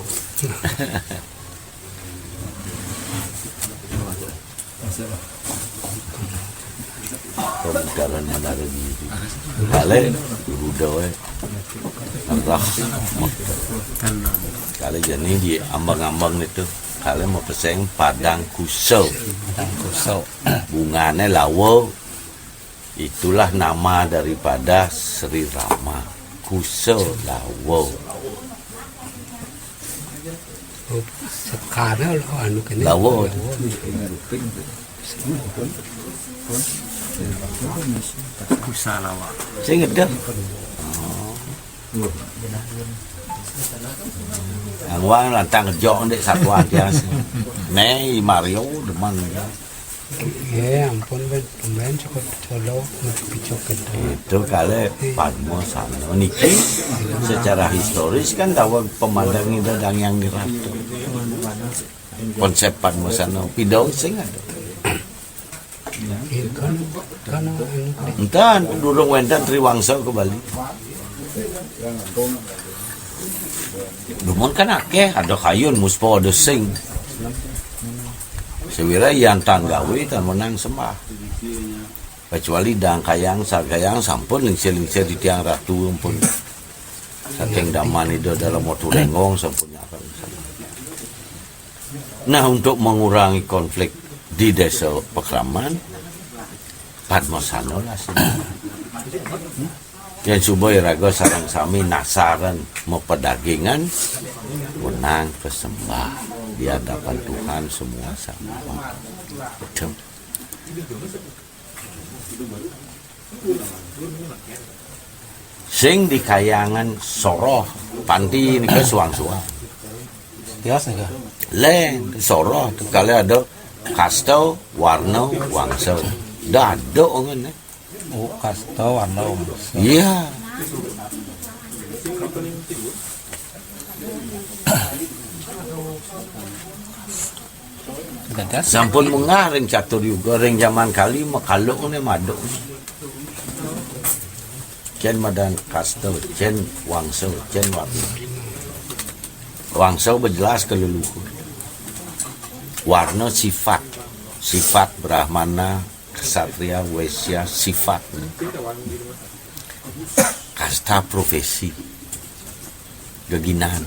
Pemudaran menara diri. Kale Gerudo eh. Ngerah. Kale jani di ambang-ambang itu. Kale mau peseng padang kuso. Padang kuso. Bungane lawa. Itulah nama daripada Sri Rama, Kusalawa. Oh, sekana lo anu kene. Lawa. Lawa. Kusalawa. Sing ngedep. Ang wang lantang jok ndek satuan dia. Ne, Mario demen ya. Nggih, ampun, Ben. Tumben cukup colo, cukup colo. Itu kali Padma Sana. Niki secara historis kan tahu pemandang itu dang yang di ratu. Konsep Padma Sana, pidong sing ada. Iya, kan, kan, anu, Entan, durung wenten Triwangsa ke Bali. Dumun kan akeh, ada kayun, muspa, ada sing. Sewira yang tanggawi, tan menang sembah. Kecuali dang kayang, sargayang, sampun lingsir-lingsir di tiang ratu, ampun. Saking daman ida dalam waktu lenggong, sampun nyarang. Nah, untuk mengurangi konflik di Desa Pakraman, padmasana lah sih. Yén suba iraga sareng sami nasaran mapadagingan, wenang kesembah di hadapan Tuhan semua sama. Betul. Sing di Kayangan Soroh, panti nika suang-suang. Tios nika. Lén, Soroh, kali ada kasta, warna, wangsa. Daduk ngene. Oh, kasta, warna, wangsa. Iya. Dadas. Sampun munggah ring catur yuga, ring jaman kali makaluk ne maduk. Cén madan kasta, cén wangsa, cén warna. Wangsa bejelas ke leluhur. Warna sifat. Sifat Brahmana, Ksatria, Wesya, sifat. Kasta profesi. Geginan.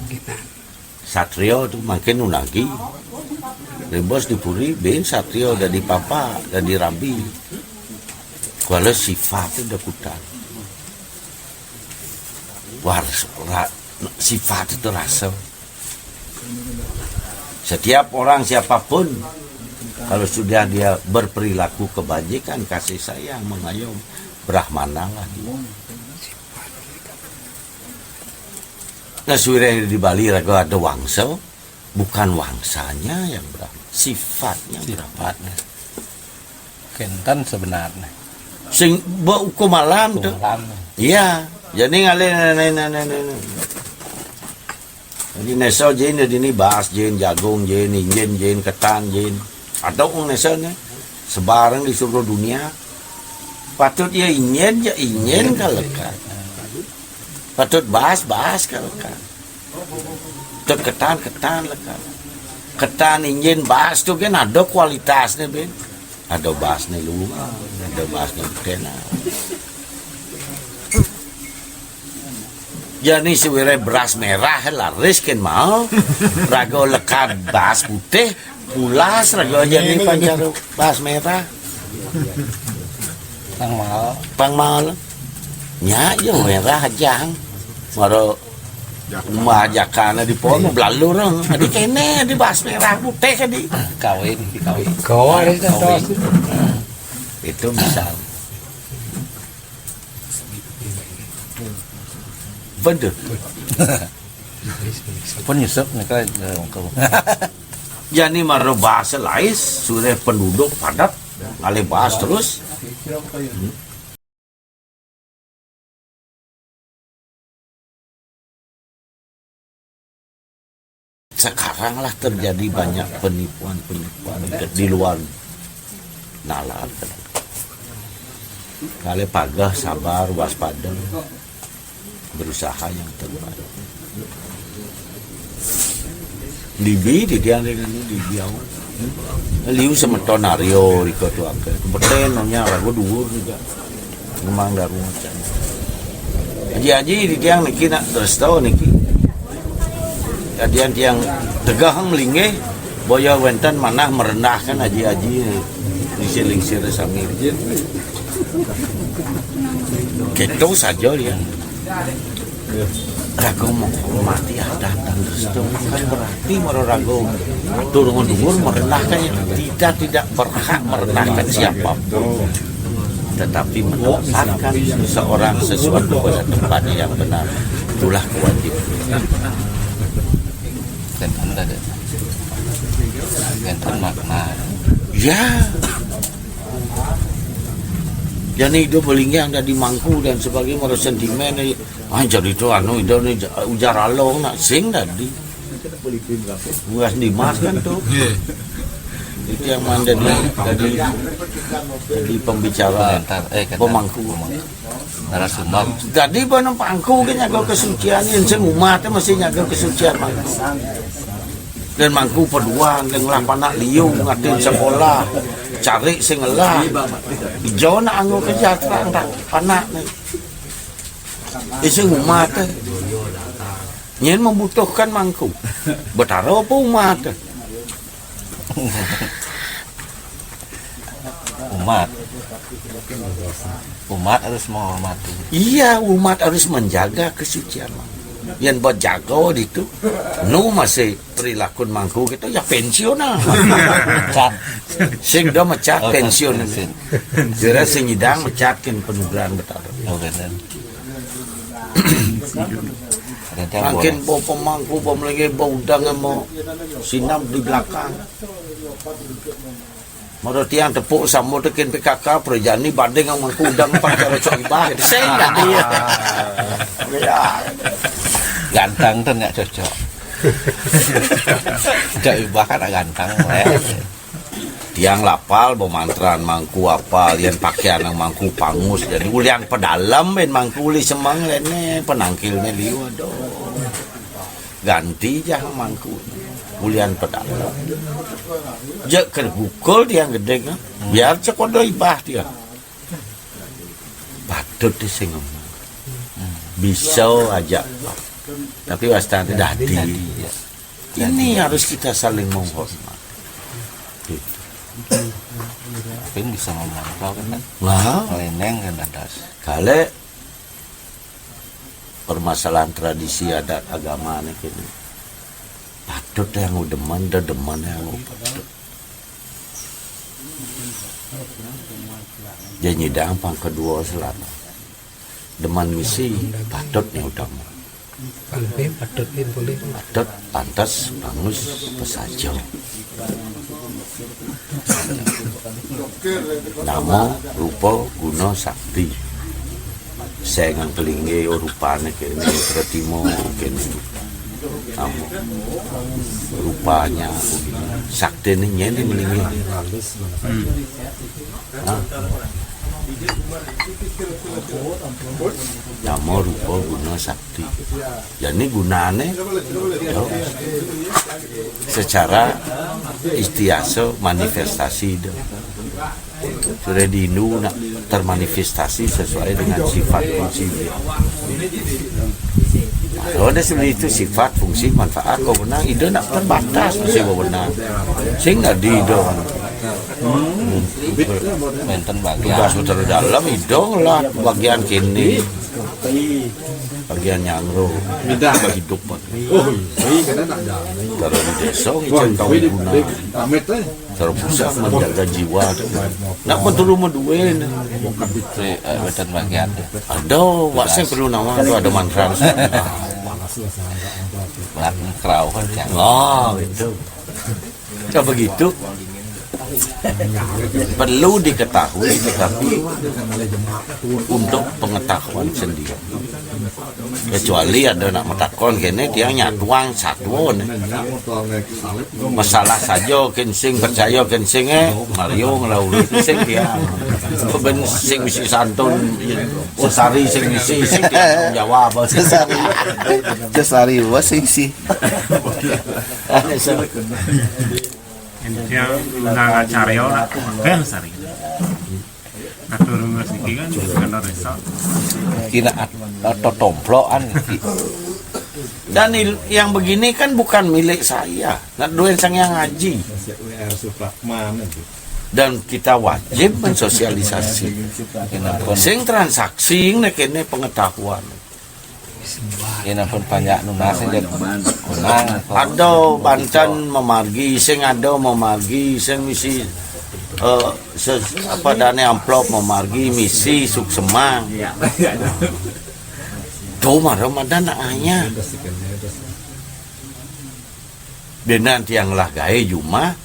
Satria tu mangkin unagi. Ribos di puri, bin satria dadi papa, dadi rabi. Kuala sifat tu dakutan. War, ra, sifat itu rasa. Setiap orang siapapun, kalau sudah dia berperilaku kebajikan, kasih sayang, mengayom, Brahmana lah dia. Nah, suwireh di Bali raga ada wangsa, bukan wangsanya yang Brahma, sifatnya Brahma. Sifatnya. Kenten sebenarnya. Sing ba hukum alam tu. Hukum alam. Iya, jadi ngalih. Jadi nesa jin, jadi ni baas jin, jagung jin, injin jin, ketan jin. Ada orang nesa ni sebarang di seluruh dunia. Patut ya injin, ya injin kalau kan. Patut baas, baas kalau kan. Patut ketan, ketan lah kan. Ketan, injin, baas tu kan ada kualitasnya, bin. Ada baas ni lu, ada baas ni kena. Jani suwireh beras merah laris kan mau. Raga lekad baas putih, pulas raga jani pancar baas merah. Pang mahal. Pang mahal. Nya ya merah aja. Mara majakana di pohon belalu orang. Adi kene di baas merah putih adi. Kawin, kawin. Kawin. Itu misal. Bener. Pun nyesep nika, eh, engkau. Jani mara bahasa lais, sudah penduduk padat, ngalih bahas terus. Hmm. Sekarang lah terjadi banyak penipuan-penipuan di luar nalar. Kali pagah, sabar, waspada, berusaha yang terbaik. Libi di tiang dengan ini di Biau. Liu semeton Aryo riko tu ake. Beten nyonya ragu duur juga. Memang daru macam. Aji-aji di tiang niki nak terus tahu niki. Kadian tiang tegah melinggih, boya wenten manah merendahkan aji-aji di siling sira sami. Gitu saja dia. Raga menghormati adat dan restu kan berarti mara raga atur ngan duur merendahkan, kita tidak berhak merendahkan siapapun, tetapi menempatkan seseorang sesuatu pada tempat yang benar. Itulah kewajiban. Kenten tadi. Kenten makna. Ya. Jani idup belingiang dadi mangku dan sebagainya, mara sentimen, eh, ah, jadi tu anu, idup ni ja-, ujar along nak sing dadi. Buas Dimas kan tu. Itu yang mana dadi, dadi, dadi pembicara, komentar, eh, kata pemangku. Pemangku. Narasumber. Dadi pemangku kan nyaga kesucian, yang sing umat mesti nyaga kesucian mangku. Dan mangku paduan, dan ngelah panak liu, ngatin sekolah, cari sing ngelah. Ijo nak anggo kerja terang tak panak ni. Isi umat eh. Nyen membutuhkan mangku. Betara apa umat eh? Umat. Umat harus menghormati. Iya, umat harus menjaga kesucian. Yang berjaga itu, nu masih perilaku mangku gitu, ya pensiun lah. Cat. Sing do mecat pensiun. Kira sing nyidang mecat kin penugaran Betara. Oh, bener. Makin bawa pemangku, bawa melenge, bawa udang, mau sinam di belakang. Moro tiang tepuk sama tekin P K K, perjani banding sama mangku udang, pakai rocok ibah. Saya nggak dia. Ya. Ganteng tuh nggak cocok. Cocok ibah kan ganteng, ya. Tiang lapal, bawa mantran mangku apal, yang pakaian yang mangku pangus. Jadi ulian pedalem, ben mangku uli semeng lene, penangkilnya liu, aduh. Ganti jah mangku. Ulian pedalem. Je kergukul tiang gedeng, ah. Biar cekodo ibah tiang. Patut di sing ngomong. Bisa aja. Tapi wastane dadi. Ini harus kita saling menghormat. Gitu. Tapi bisa memantau kan? Wah, ngeleneng kan atas. Kale permasalahan tradisi adat agama ini kini. Patut yang demen, demen yang patut. Janji dang pang kedua selama. Demen misi patut ni utama. Lebih patut ni boleh. Patut, pantas, bagus, pesaja. Nama, rupa, guna, sakti. Saya ngang kelingi, oh, rupane kene, pratima kene. Nama, rupanya, sakti ni nyene melingi. Hah? Nama, rupa, guna, sakti. Jadi gunane, ya, secara istiasa manifestasi dah. Sudah di Hindu nak termanifestasi sesuai dengan sifat fungsi dia. Kalau ada seperti itu sifat, fungsi, manfaat, wewenang, ida nak terbatas mesti wewenang. Sing nggak di ida. Wenten bagian. Tugas terdalam ida lah bagian kini. Bagian nyangro. Midah hidup. Oh, iya, kena nak jalan. Kalau di desa, wah, ngicen tahu guna. Amit, eh. Terpusat menjaga jiwa tu. Nak menturu medue ni. Wetan bagian tu. Ada, wak sing perlu nama tu ada mantra. Belakang kerau kan, Cak. Ah, betul. Kalau begitu, perlu diketahui, tetapi untuk pengetahuan sendiri. Kecuali ada nak metakon kene, tiang nyatuang satuan. Masalah saja, kin sing percaya, kin sing, eh, Mario ngelauli sing tiang. Ben sing misi santun, sesari sing misi, sing tiang jawab. Sesari. Sesari, wah, sing si. Intinya, nang acarya lah, bel sari. Atur ngas niki kan, kena resa. Kira at-, atau tomplokan niki. Dan il-, yang begini kan bukan milik saya. Nak duit sang yang ngaji. Dan kita wajib mensosialisasi. Sing transaksi, nek kene pengetahuan. Ini pun banyak nunas aja. Kunang. Ada banten memargi, sing ada memargi, sing misi, eh, ses-, apa, dane amplop memargi, misi suksemang. Tuh, mah Ramadan nak anya. Benan tiang lah gae jumah.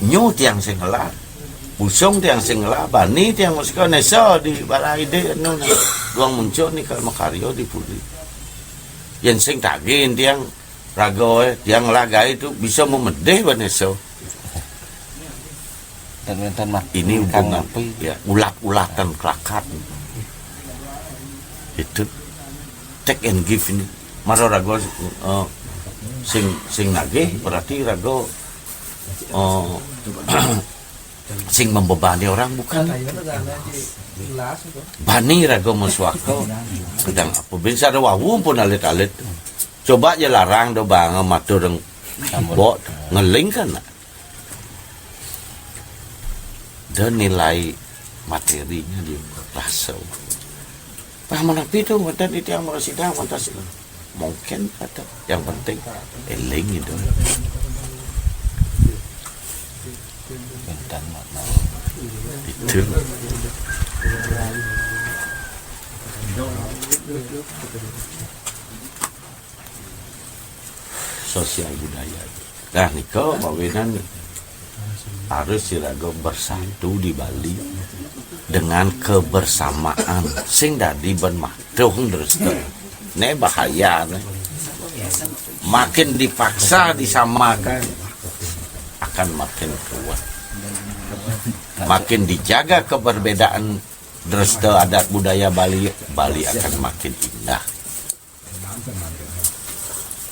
Nyu tiang sing ngelah. Busung tiang sing ngelah, bani tiang musika nesa di balai de anu na. Duang muncuk ni kalau makarya di puri. Yen sing tagin tiang raga, eh, tiang ngelah gae tu bisa memedih banesa. Dan wenten mat-, ini hubungan, ya, ulat-ulatan kelakat. Itu take and give ini. Mara raga, eh, sing, sing nagih, berarti raga, eh, sing membebani orang, bukan. Bani raga masuaka. Sedang apa? Bin sada wawu pun alit-alit. Coba je larang do bang matur deng Bo, ngeling kan, nak? Dan nilai materinya di rasa. Tah manapi itu, mantan itu yang mau sidang, mantan sidang. Mungkin ada. Yang penting, eling itu. Mantan makna. Itu. Sosial budaya. Nah, nika mawinan harus siraga bersatu di Bali dengan kebersamaan. Sing dadi ben matung terus. Nih bahaya nih. Makin dipaksa disamakan, akan makin kuat. Makin dijaga keberbedaan dresta adat budaya Bali, Bali akan makin indah.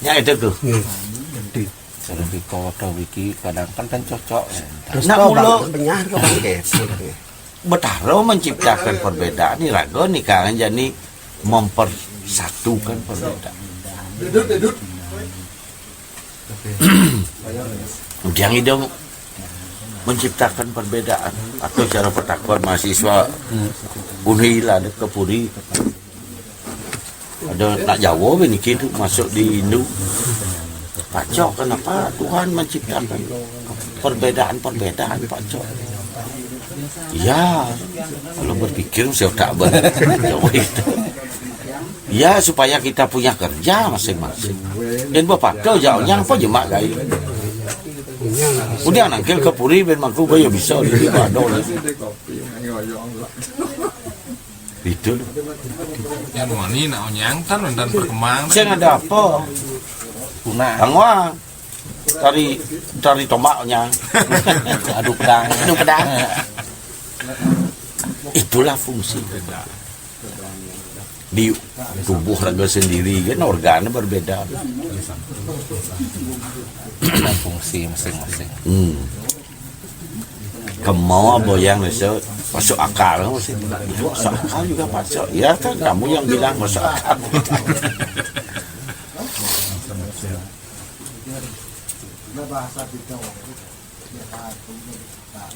Ya itu tuh. Jadi, kalau di kota wiki kadang kan kan cocok. Terus nak mula benyar kok. Betara menciptakan perbedaan, iraga nika jani mempersatukan perbedaan. Yang ida menciptakan perbedaan atau cara patakon mahasiswa Unhil ada ke Puri. Ada nak Jawa be niki tu masuk di Hindu. Pacok, kenapa Tuhan menciptakan perbedaan-perbedaan, pacok? Ya, kalau berpikir mesti otak benar. Jawa itu. Ya, supaya kita punya kerja masing-masing. Dan bapa tu jauhnya apa jemak gaya. Udah nangkil ke Puri ben mangku gaya bisa di Badol. Itu. Yang mana nak onyang kan dan perkembangan. Saya ada apa? Punah. Angwa. Tari, tari tombaknya. Adu pedang. Adu pedang. Itulah fungsi. Di tubuh raga sendiri kan organnya berbeda. Ada fungsi masing-masing. Hmm. Kemau boyang itu masuk akal masih. Masuk akal juga masuk. Ya kan kamu yang bilang masuk akal.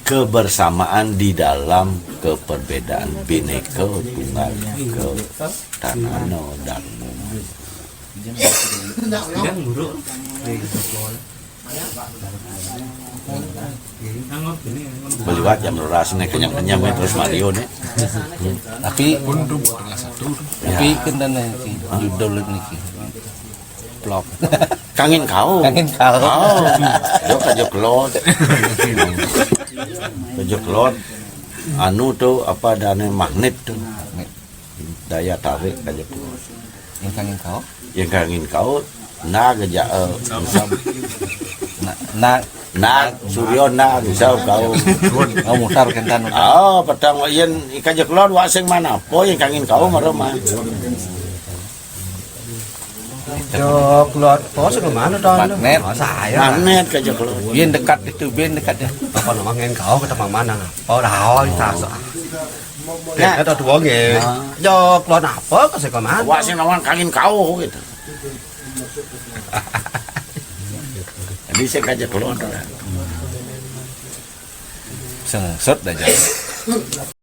Kebersamaan di dalam keperbedaan, bineka tunggal ika, tanana dharma. Beliwat jam dua belas nih, kenyang-kenyang nih, terus Mario nih. Tapi pun tuh buat kelas satu. Tapi kendala niki, judul niki. Plok. Kangin kau. Kangin kau. Oh. Yo kajo kelod. Kajo kelod. Anu tuh apa adanya magnet tuh. Magnet. Daya tarik kajo kelod. Yang kangin kau? Yang kangin kau, na gaja, eh, misal. Na, na, na, Suryo na, misal kau. Oh, mutar kentan. Oh, petang yen ika je kelod wak sing mana apa yang kangin kau mara mah. Yo kelod apa sing mana to? Magnet. Oh, saya. Magnet kajo kelod. Bien dekat itu, bien dekat ya. Apa nama ngen kau kata mana? Oh, dah, oh, kita. Nah. Kata dua nggih. Nah. Yo kelod apa kok sing mana? Wak sing nawang kangin kau gitu. Jadi saya kajo kelod. Sengsut aja.